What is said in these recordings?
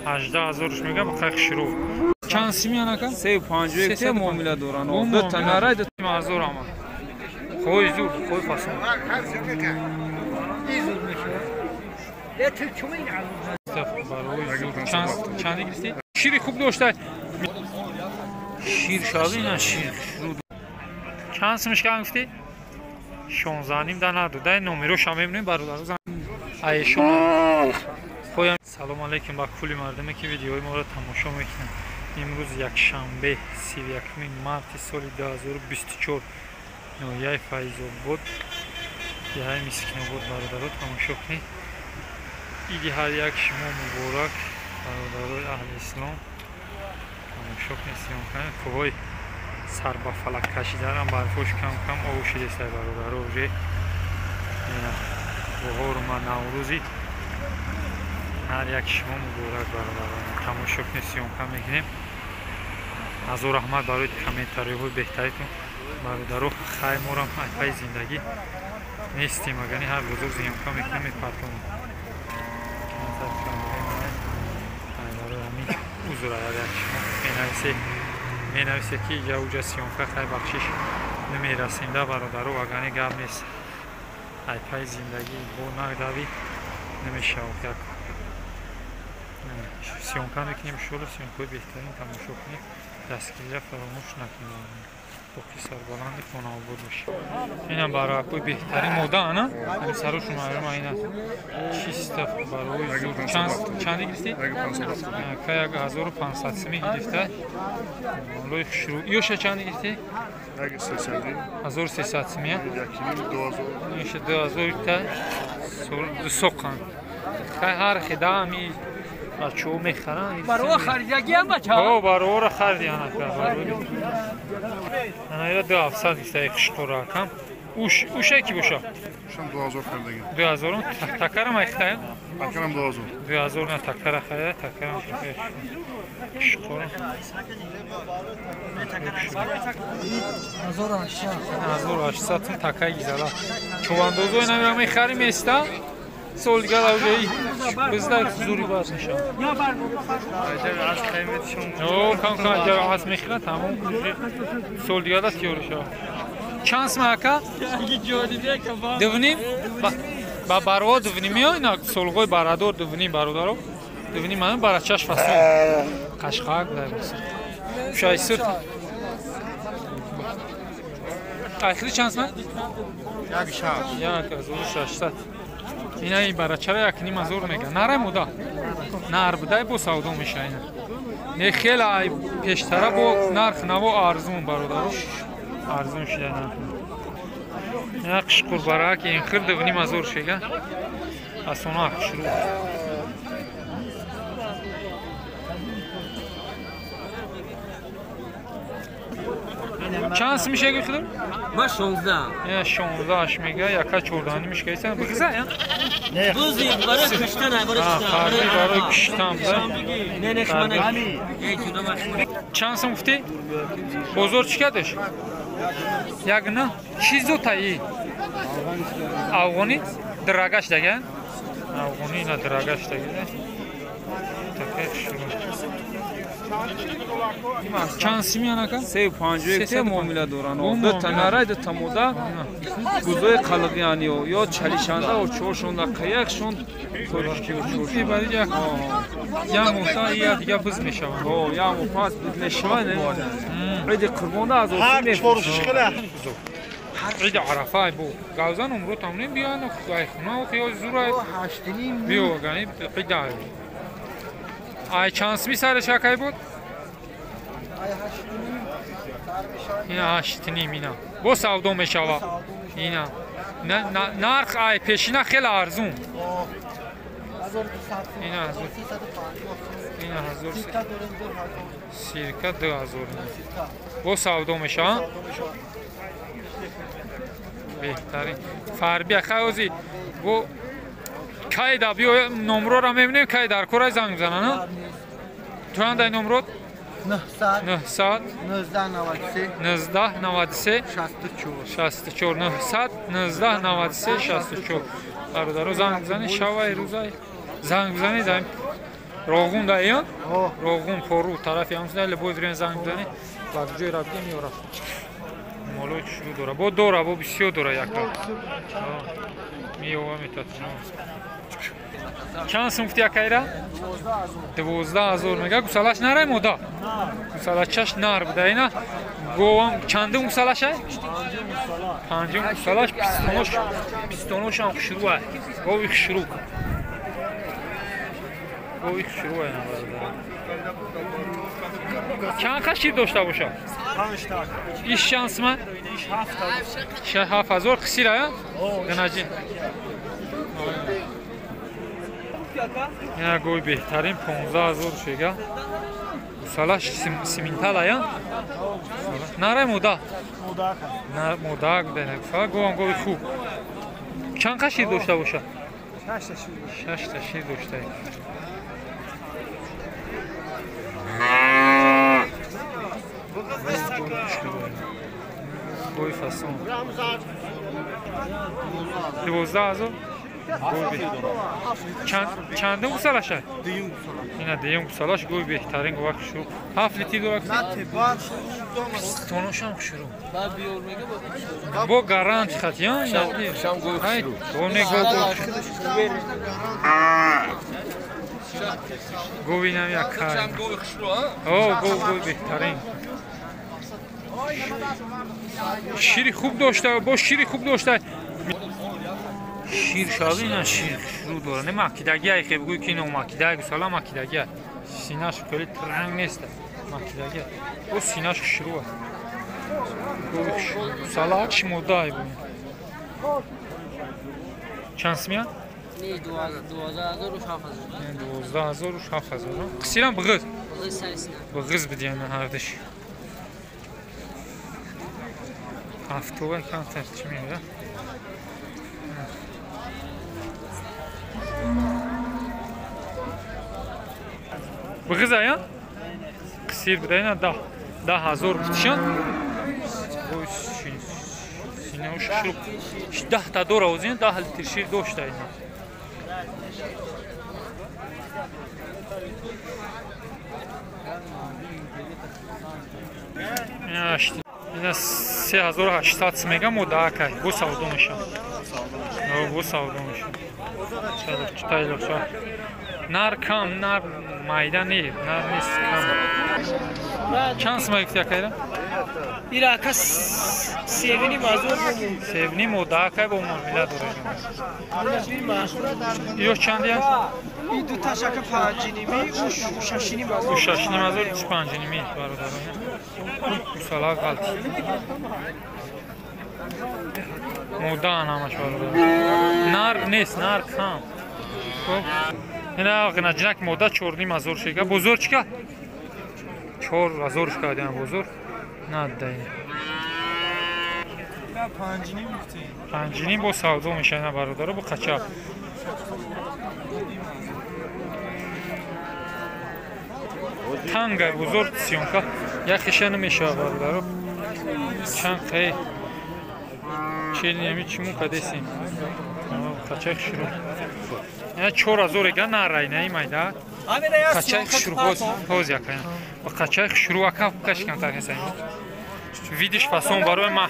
18 000 мегам қайқ шурӯъ. Чанд сими анака? 351 муомила доранд. Ду та нарай ду ҳазор ама. Хой зур, хой фасон. Чанд гирифтӣ? Шири хуб дошта. Шир шави на шир. Чанд симиш кам гуфтӣ? 16.5 да надо. Дай номероша мебинем бародаро. Айшон. Хоям. Салом алейкум ба кулли мардуме ки видеои моро тамошо мекунанд. Имрӯз якшанбе 31 марти соли 2024 ноҳияи Файзобод, деҳаи Мискинобод. Бародаро, тамошо кунед. Иди ҳар як шумо муборак, бародарои аҳли ислом. Тамошо кунед, съёмка кунед. Кӯҳҳои сар ба фалак кашиданам барфош кам кам об шидесай бародаро. Уже баҳору ма наврӯзи ҳар як шумо муборак, бародарон. Тамошо кунед, съёмка мекунем. Ҳазор раҳмат барои комментариҳои беҳтаритон, бародаро. Хайр, морам айпаи зиндагӣ нестем, агани ҳар бузург съёмка мекунем, мепартонем. Барои ҳамин узр ҳар як шумо менависе ки иҷа уҷа съёмка, хайр, бахшиш намерасем да бародаро, агани гап нест. Айпаи зиндагӣ бо нагдавӣ намешавад. Як съёмка мекунем, иншоалло съёмкаҳои беҳтарин тамошо кунед. Дастгирия фаромӯш накунед. Боқи сарбаланди хонаобод бошед. Инам баракҳои беҳтарин мода ана ҳамин сарошон маълума. Ина чиста барои зур. Чанд гирифтӣ? Ка 1500 сими гирифта. Лои хушрӯ. Ёша чанд гирифтӣ? 1300 сими. Иша 2000 та соқан. Хай ҳар хида ҳами бачаҳо мехаранд. Барои харидагиам бачаҳо? О, бароро харидиан ака. Ана ира 2700 гирифта қишқора акам. Уш уша ки боша? Ушам 2000 харидаги. 2000 такарам айхтая? Такарам 2000. 2000 на такара харida, такарам қишқора. 1800. 1800 такаи гизала. Чувандозо ина мера мехарим еста? Сол дигар авҷои бизда зури баз мешавад. О, кам кам агар аз мехӯрад, тамом сол дигар да тиёр шавад. Чанд сма ака? Дувним? Ба барво дувним ё ина солғои барадор дувним бародаро? Дувним мана барачаш фасон. Қашқак дар. Шайсур. Ахири чанд сма? 1600. Ина ин барачара 1,5 ҳазор мега. Нарай муда. Нар будай бо савдо меша ина. Не хела ай пештара бо нарх наво арзун бародаро. Арзун шида нарх. Ина қишқур барак ин хир 2,5 ҳазор шега. Асона шурӯъ. Чанд сими шега хидр? Ма 16. Ина 16 мега, яка 14 мишка исан. Бигза я? Бузи барои куштан, барои куштан. Фарқи барои куштан буда. Не, не, шумо не. Чанд сум гуфтӣ? Бозор чӣ кардаш? Як на? Чӣ зотаи? Афғонӣ? Драгаш дага? Афғонӣ ина драгаш дага. Такай шурӯъ. Чанд сими анака? 351 муомила доранд. Ду та нарай ду та мода гузои қалғияни ё чалишанда ё чоршонда қаяқшон тоҷикӣ чоршон. Бари як як моҳта я дига биз мешаванд. О, як моҳ пас биз мешаванд. Иди қурбонда аз осӣ мефурӯшанд. Иди Арафа бу. Гавзан умро тамнем биён ай хона ё зурай. Биё гани иди. Ай чанд сими сараш акай буд? Ина 8.5 ина. Бо савдо мешава. Ина. Нарх ай пешина хеле арзун. Ина ина ҳазор сирка 2000. Бо савдо мешава? Беҳтарин. Фарби хай ози бо кай да биё номрора мебинем, кай дар корай занг бизананд, а? Чанд ай номрот? 900 900 1993 19 93 64 64 900 19 93 64. Бародаро, занг бизанед, шавай рӯзай занг бизанед, Роғун да ё? Роғун пору тарафи ҳамсуда лебой время занг бизанӣ. Ба ҷои рафтем меёра. Молои хушрӯ дора. Бо дора, бо бисёр дора яка. Меёва метатина. Чанд сум гуфти якайра? 12,000 мега. Гусалаш нарай мода? Гусалачаш нар буда ина. Говам чандум гусалаш ай? Панҷум гусалаш пистонаш пистонаш ҳам хушрӯ ай. Гови хушрӯ. Гови хушрӯ ай бародар. Чанд қа шир дошта бошад? Иш чанд сум? Иш 7,000 қисир ай? Гнаҷи. Ина гови беҳтарин 15,000 шега. Гусалаш симинтал ая? Нарай мода? Мода гудена. Гусала говам гови хуб. Чанд қа шир дошта бошад? 6 та шир дошта. Гови фасон. 12,000? Чандум гусалаш ай? Ина дуюм гусалаш гови беҳтарин гова хушрӯ. 7 литр дора пистоношам хушрӯ. Бо гарант хат я? Гови инам якай. О, гов беҳтарин. Шири хуб дошта, бо шири хуб дошта. Шир шави на шир хушрӯ дора. Не макидаги ай хеб гӯй ки но макидаги гусала макидаги. Синаш хеле транг нест. Макидаги. О синаш хушрӯ аст. Гусала чӣ мода ай бу. Чанд сумия? 12,000 7,000. Қисирам бғыз. Бғыз бидиям ҳардиш. Ҳафтова камтар чӣ меояд? Бғыз ая? Қисир буда ина 10,000 гуфтишан. Синаош шур. 10 та дора озин 10 литр шир дошта ина. Ина 3,800 мега мода акай. Бо савдо меша. Бо савдо меша. Читайлоша. Нар кам, нар майда не, нар нест кам. Чанд сум гуфти акайра? Ира ака 7,5. 7,5 мода акай бо муомила дора. Ё чанд аст? И ду таш ака 5,5, ӯ 6,5. Ӯ 6,5, 5,5 бародарон. Гусала ғалт. Мода ҳамаш бародар. Нар нест, нар кам. Хуб. Ина гнаҷинак мода 4,5 шега. Бозор чика? 4,000 шка диян бозор. Надда ина. 5,5 бо савдо меша ина бародаро бо қача. Танга бозор съёмка. Як хиша намешава бародаро. Чанд қай чел неми чиму кадесим. Қача хушрӯ. Ина 4,000 эга нарай на имайда. Қача хушрӯ ҳоз ҳоз якая. Қача хушрӯ ака кашкан тахесай. Видиш фасон барои ма.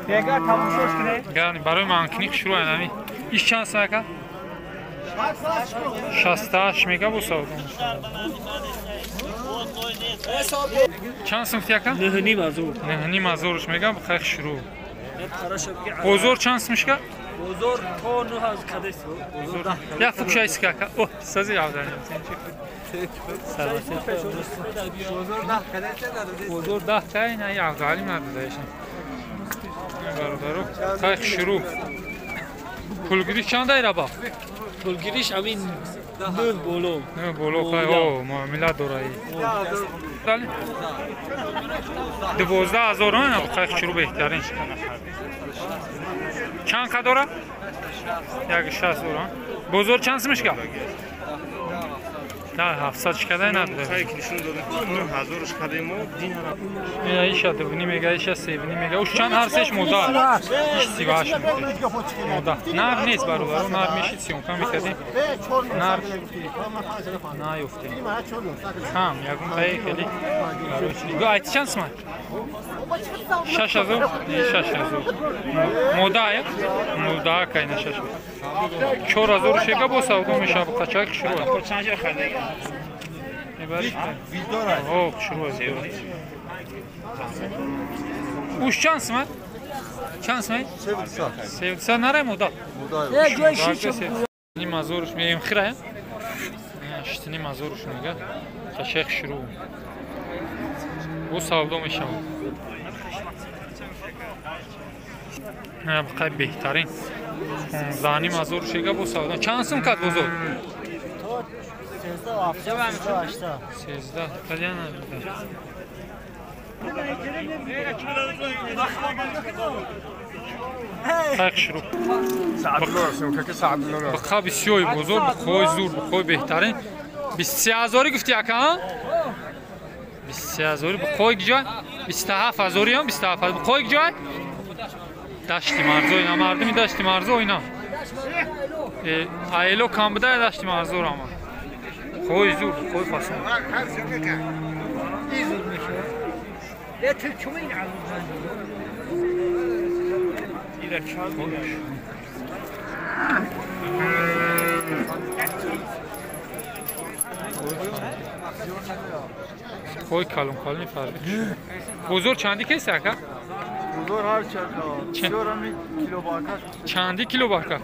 Бега тамошош кунед. Гани барои манкини хушрӯ ай нами. Иш чанд сум ака? 68 мега бо савдо. Чанд сум гуфти ака? 9,5. 9,5 мега хай хушрӯ. Бозор чанд сумшка? Бозор то 9 кадес. Бозор 10. Я фукшай скака. О, сази авдан. Бозор 10 кай на авдали надодаеш. Бародаро, хай хушрӯ. Пулгириш чанд айра ба? Пулгириш амин 9 боло. 9 боло хай о, муомила дораи. 12,000 на хай хушрӯ беҳтарин. Чанд қа дора? 1,60 дора. Бозор чанд сумшка? 10 700 шкадай надода. Иша дувни мега, иша севни мега. Уш чанд ҳар сеш мода. Иш 38 мода. Нар нест бародаро, нар мешид съёмка мекардем. Нар наёфтем. Кам, ягон таи хеле. Го айти чанд сумай? 6000, 6000. Мода ая? Мода кайна 6000. 4000 шега бо савдо мешава қачак шуруъ. О, шуруъ. Уш чанд сумай? Чанд сумай? 700 нарай мода. Ним ҳазоруш меем хира. 8,5 ҳазоруш мега. Қачак шуруъ. Бо савдо мешава. Қай беҳтарин. 15,5 ҳазор шега бо савдо. Чанд сум кард бозор? 13, кадяна. Қай шуруъ. Бақа бисёри бозор, бухои зур, бухои беҳтарин. 23 ҳазорӣ гуфти ака? 23 ҳазорӣ бухои гиҷой? 27 ҳазориам 27 бухои гиҷой? Дашти марзо ина мардуми дашти марзо ина. Айло кам буда дашти марзо рама. Хой зур, хой фасон. Хой калон калони фарбӣ. Бозор чанди кеса ака? Бозор ҳар чанд кило барка. Чанди кило барка?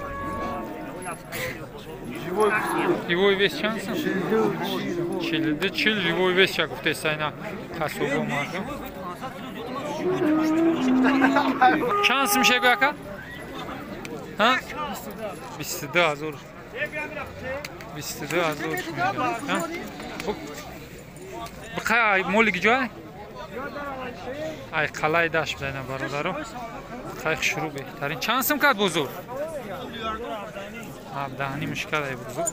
Живой вес чанд сум? 42 40 живой вес ча гуфтеса ина қассобо мардум. Чанд сум шего ака? Ҳа? 22 ҳазор. 22 ҳазор. Бақай моли гиҷой? Ай қалаи дашт бизайна бародаро. Қай шурӯъ беҳтарин. Чанд сум кард бозор? 17,5 мушкал ай бозор.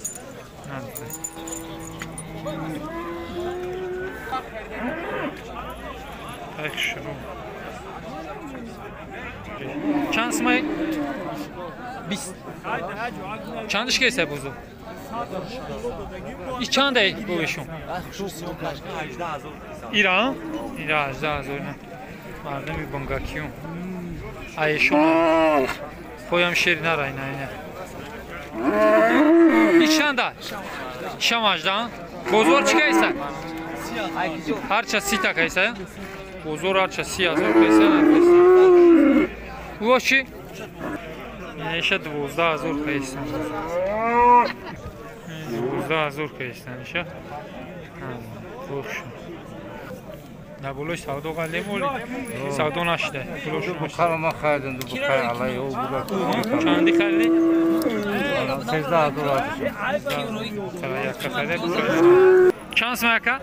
Қай шурӯъ. Чанд сум ай? 20. Чандиш кеса бозор? И чанд ай бовешум? Ира? Ира 18 ҳазор. Мардуми бангакиюм. Айшон. Хоям шери нарай на ина. И чанда? Шам 18? Бозор чӣ кайса? Ҳарча 30 та кайса? Бозор ҳарча 30 ҳазор кайса? Ӯ чӣ? Иша 12 ҳазор кайса. 12 ҳазор кайса иша. Хуш. На болои савдо қалем оли. Савдо нашуда. Бухара ма харидам, ду бухара алай ӯ буда. Чанди хариди? 13 ҳазор. Яка харида. Чанд сум ака?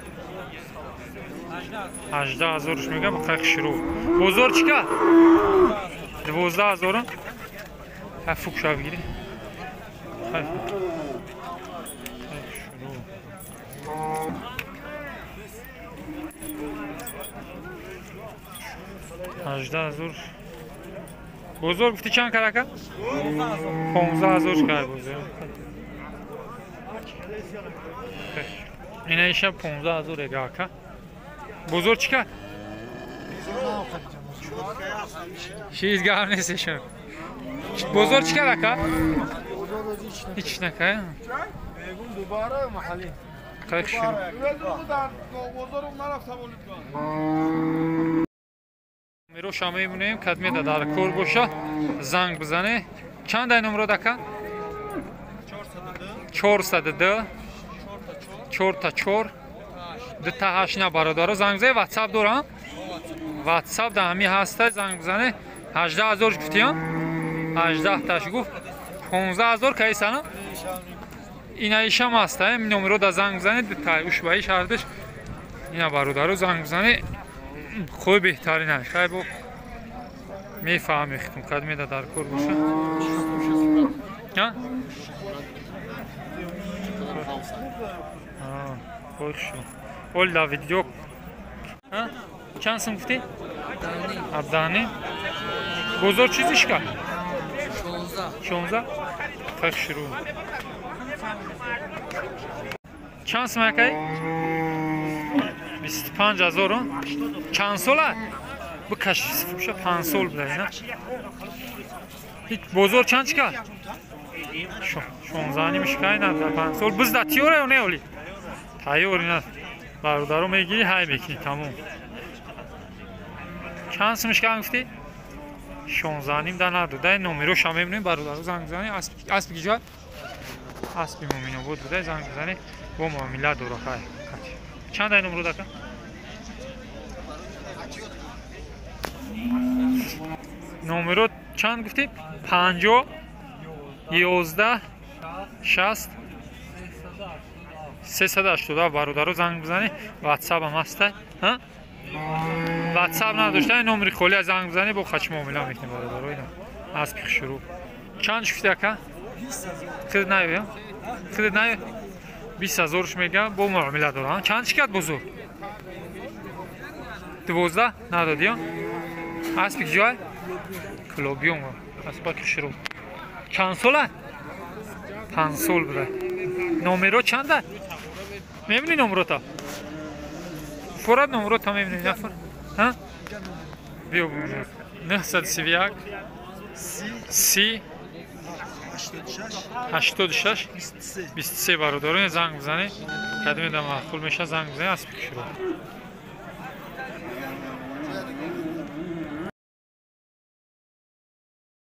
18 ҳазоруш мегам, қайқ шурӯъ. Бозор чӣ кард? 12 ҳазорум? Ҳа фук шав гири. Қайқ шурӯъ. 18 ҳазор. Бозор гуфти чанд кард ака? 15 ҳазор кард бозор. Ина иша 15 ҳазор эга ака. Бозор чӣ кард? Чиз гап нест ишон. Бозор чӣ кард ака? Ҳеч накард. Қайқ шурӯъ. Номероша мемонем, кадмеда дар кор боша, занг бизане. Чанд ай номерод ака? 402 4 4 2 8. На бародаро занг бизане, ватсап дорам. Ватсап да ҳами ҳаста, занг бизане. 18 ҳазор гуфтиям? 18 таш гуфт. 15 ҳазор кайсана? Ина ишам ҳаста, номеро да занг бизане, дутай уш ба иш ҳардаш. Ина бародаро занг бизане. Хой беҳтарин ай. Хай бо мефаҳмем хитум кадмеда дар кор боша. А? Хуш. Ол да видео. Чанд сум гуфтӣ? 17. Бозор чизишка? 16. Хай шурӯъ. Чанд сум акай? 25 ҳазор. Чанд сола? Бикаш фурӯша 5 сол буда ина. Ҳеҷ бозор чанд чика? 16 ним шикай на 5 сол. Бизда тиёра ё не оли? Тайёр ина. Бародаро мегири, ҳай мекунӣ тамом. Чанд сум шикан гуфтӣ? 16 ним да надода. Номероша мебинем бародаро занг бизанӣ. Аспи киҷа? Аспи Муминобод буда, занг бизанӣ. Бо муомила дора хай. Чанд ай номро дака? Номеро чанд гуфтӣ? 50 11 60 380. Бародаро занг бизанӣ. WhatsApp ҳам ҳаста. Ҳа? WhatsApp надошта, номери холия занг бизанӣ, бо хач муомила мекунем бародаро ина. Аспи шурӯъ. Чанд шуфти ака? Худат наёя? Худат наё? 20 ҳазорш мега, бо муомила дора. Чанд шикат бозор? 12 надодӣ? Аспи киҷой? Клобион. Аспаки шурӯъ. Чанд сола? 5 сол буда. Номеро чанда? Мебинӣ номерота? Форад номерота мебинӣ нафар? Ҳа? Биё бубинем. 931 30 86 23. Бародарон занг бизанед. Кадоме да маъқул меша занг бизанед аспи шурӯъ.